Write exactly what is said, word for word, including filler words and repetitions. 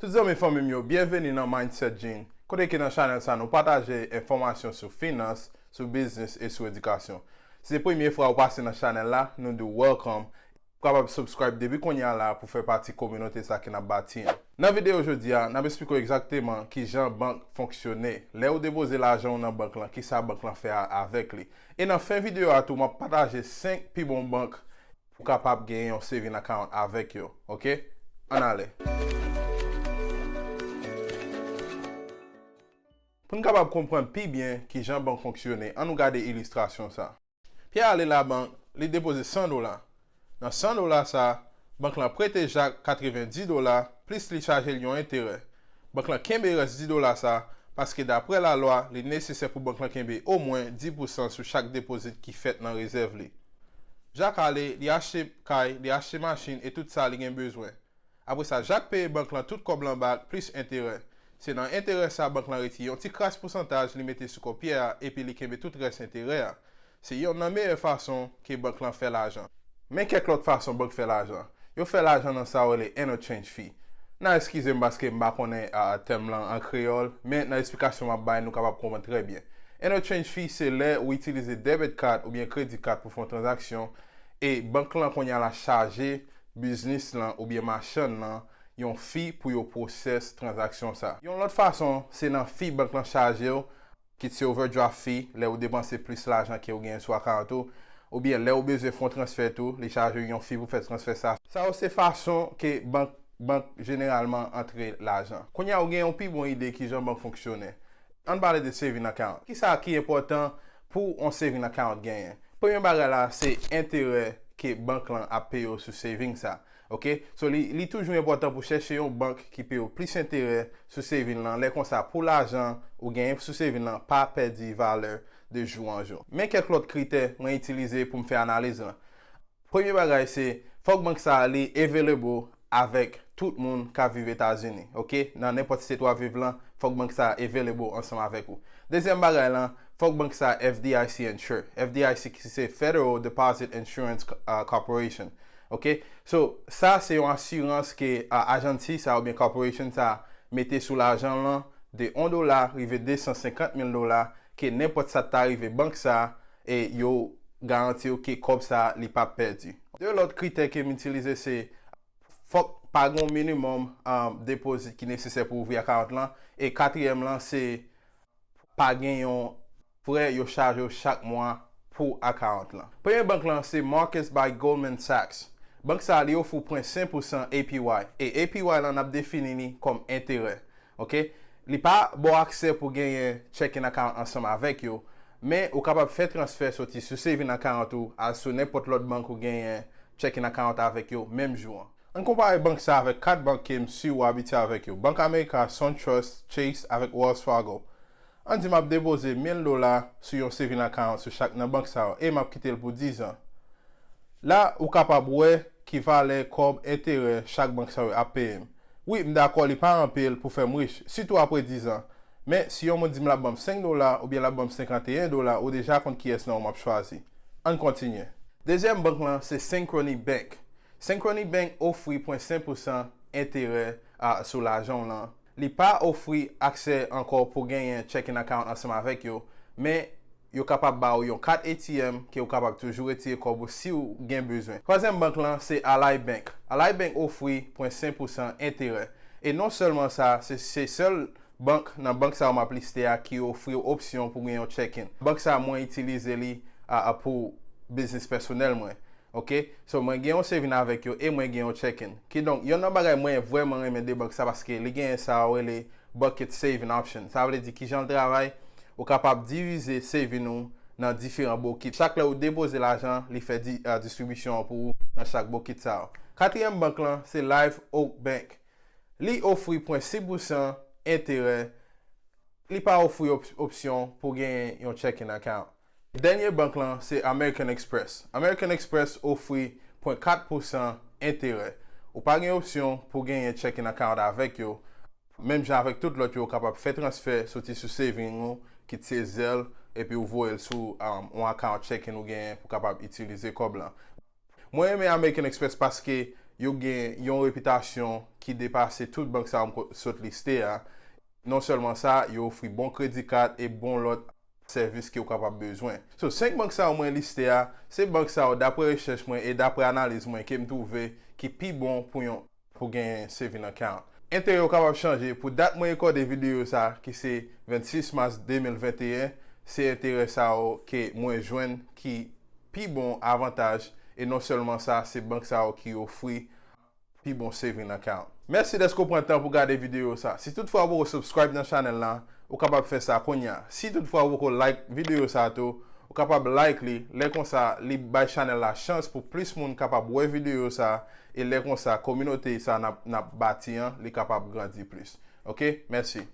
Tout zanmi fanmi m yo, byenveni nan Mindset Gene, kote ke nan chanèl sa nou pataje enfòmasyon sou finans, sou biznis e sou edikasyon. Si se premye fwa ou pase nan chanèl la, nou di w welcome. Ou kapab subscribe depi kounye a la pou fè pati kominote sa ke n ap bati an. Nan videyo jodi a, n ap esplike w egzakteman kijan bank fonksyone. Lè ou depoze lajan w nan bank lan, kisa bank lan fè a- avèk li. E nan fen videyo a tou, m ap pataje senk pi bon bank ou kapab genyen yon saving account avèk yo. Oke? Ann ale. Pou n kapab konprann pi byen kijan bank fonksyone, ann nou gade ilistrasyon sa. Pyè ale labank, li depoze san dola. Nan san dola sa, bank lan prete Jak katrevenndis dola, plis li chaje l yon enterè. Bank lan kenbe rès dis dola sa, paske daprè lalwa, li nesesè pou bank lan kenbe omwen dis pousan sou chak depozit ki fèt nan rezèv li. Jak ale, li achte kay, li achte machin e tout sa li gen bezwen. Apre sa, Jak peye bank lan tout kòb lan bak, plis enterè. Se nan enterè sa bank lan retire yon ti kras pousantaj li mete sou kò Pyè a, epi li kenbe tout rès enterè a. Se yonn nan meyè fason ke bank lan fè lajan. Men kèk lòt fason bank fè lajan. Yo fè lajan nan sa yo rele interchange fee. N a eskize m paske m pa konnen, a, tèm lan an kreyòl, men nan esplikasyon m ap bay, nou kapab konprann trè byen. Interchange fee se lè ou itilize debit card oubyen credit card pou fè yon tranzaksyon, e bank lan kounye a la chaje biznis lan oubyen machann lan yon fee pou yo pwosès tranzaksyon sa. Yon lòt fason, se nan fee bank lan chaje w, kit se overdraft fee, lè ou depanse plis lajan ke ou genyen sou account ou, oubyen lè ou bezwen fè yon transfè tou, li chaje w yon fee pou fè transfè sa. Sa yo se fason ke bank, bank jeneralman antre lajan. Kounye a ou gen yon pi bon ide kijan bank fonksyone. Ann pale de saving account. Kisa ki enpòtan pou yon saving account genyen? Premye bagay la, se enterè ke bank lan ap peye w sou saving sa. Oke? So, li, li toujou enpòtan pou chèche yon bank ki peye w plis enterè sou saving lan. Lè konsa, pou lajan ou genyen sou saving lan, pa pèdi valè de jou an jou. Men kèk lòt kritè mwen itilize pou m fè analiz lan. Premye bagay se, fòk bank sa a li available avèk tout moun k ap viv Etazini, oke? Nan nenpòt state w ap viv lan, fòk bank sa a available ansanm avèk ou. Dezyèm bagay lan, fòk bank sa a F D I C insure. F D I C ki se Federal Deposit Insurance, uh, Corporation, oke? So, sa se yon asirans ke, uh, ajansi sa oubyen corporation sa mete sou lajan lan de yon dola rive de san senkant mil dola, ke nenpòt sa ta rive bank sa, e yo garanti w ke kòb sa li p ap pèdi. De lòt kritè ke m itilize se fòk pa gen yon minimum, um, deposit ki nesesè pou ouvri account lan. E katriyèm lan se pa gen yon frè yo chaje w chak mwa pou account lan. Premye bank lan se Marcus by Goldman Sachs. Bank sa li ofri w pwen senk pousan A P Y. E A P Y lan n ap defini li kòm enterè. Oke? Li pa ba w aksè pou genyen checking account ansanm avèk yo, men ou kapab fè transfè soti sou saving account ou al sou nenpòt lòt bank ou genyen checking account avèk yo menm jou an. Ann konpare bank sa avèk kat bank ke m si w abitye avèk yo, Bank Amerika, SunTrust, Chase avèk Wells Fargo. Ann di m ap depoze mil dola sou yon saving account sou chak nan bank sa yo e m ap kite l pou diz an. La, ou kapab wè ki valè kòb enterè chak bank sa yo ap peye m. Wi, m dakò li pa anpil pou fè m rich, sitou apre diz an. Men, si yon moun di m l ap ban m senk dola oubyen l ap ban m senkanteyen dola, ou deja konn kiyès nan yo m ap chwazi. Ann kontinye. Dezyèm bank lan se Synchrony Bank. Synchrony Bank ofri pwen senk pousan enterè a, sou lajan w lan. Li pa ofri aksè ankò pou genyen checking account ansanm avèk yo, men yo kapab ba w yon kat A T M ke w kapab toujou retire kòb ou si w gen bezwen. Twazyèm bank lan se Ally Bank. Ally Bank ofri pwen senk pousan enterè. E non sèlman sa, se, se sèl bank nan bank sa yo m ap liste a ki ofri w opsyon pou gen yon checking. Bank sa mwen itilize li a, a pou biznis pèsonèl mwen. Oke? So, mwen gen yon saving avèk yo e mwen gen yon checking. Kidonk, yonn nan bagay mwen vrèman renmen de bank sa paske li genyen sa yo rele bucket saving option. Sa vle di kijan l travay, ou kapab divize saving ou nan diferan bokit. Chak lè ou depoze lajan, li fè di, a, distribisyon an pou ou nan chak bokit sa yo. Katriyèm bank lan, se Live Oak Bank. Li ofri pwen sis pousan enterè. Li pa ofri op-, opsyon pou genyen yon checking account. Dènye bank lan se American Express. American Express ofri pwen kat pousan enterè. Ou pa gen opsyon pou genyen checking account avèk yo. Menm jan avèk tout lòt yo, ou kapab fè transfè soti sou saving ou, kit se Zelle, epi ou voye l sou, um, yon account checking ou genyen pou kapab itilize kòb lan. Mwen renmen American Express paske yo gen yon repitasyon ki depase tout bank sa yo m ko- sot liste a. Non sèlman sa, yo ofri bon kredi kat e bon lòt sèvis ke w kapab bezwen. So, senk bank sa yo mwen liste a, se bank sa yo dapre rechèch mwen e dapre analiz mwen ke m twouve ki pi bon pou yon pou gen saving account. Enterè yo kapab chanje. Pou dat mwen rekòde videyo sa, ki se vennsis mas de mil venteyen, se enterè sa yo ke mwen jwenn ki pi bon avantaj, e non sèlman sa, se bank sa yo ki ofri pi bon saving account. Mèsi dèske w pran tan pou gade videyo sa. Si toutfwa ou poko subscribe nan chanèl la, ou kapab fè sa kounye a. Si toutfwa ou poko like videyo sa tou, ou kapab like li. Lè konsa, li bay chanèl la chans pou plis moun kapab wè videyo sa, e lè konsa, kominote sa n ap n ap bati an, li kapab grandi plis. Oke? Mèsi.